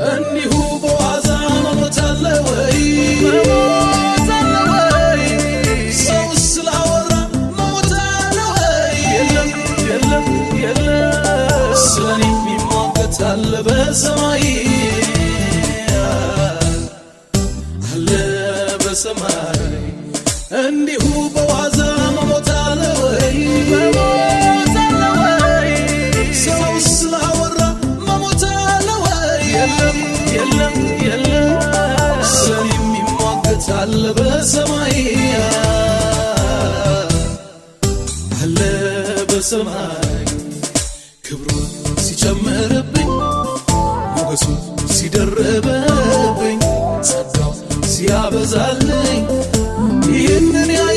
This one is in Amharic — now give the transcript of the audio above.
እንዲሁ በዋዛ መሞት አለ ወይ? መሞት አለ ወይ? ሰው ስላወራ መሞት አለ ወይ? የለም፣ የለም፣ የለም። ስለኔ የሚሟገት አለ በሰማይ፣ አለ በሰማይ። እንዲሁ በዋዛ መሞት አለ ወይ? መሞት አለ ወይ? ሰው ስላወራ መሞት አለ ወይ? የለም፣ የለም፣ የለም። ስለኔ የሚሟገት አለ በሰማይ፣ አለ በሰማይ። ክብሩን ሲጨምርብኝ፣ ሞገሱ ሲደርብብኝ፣ ጸጋው ሲያበዛልኝ ይህንን ያየ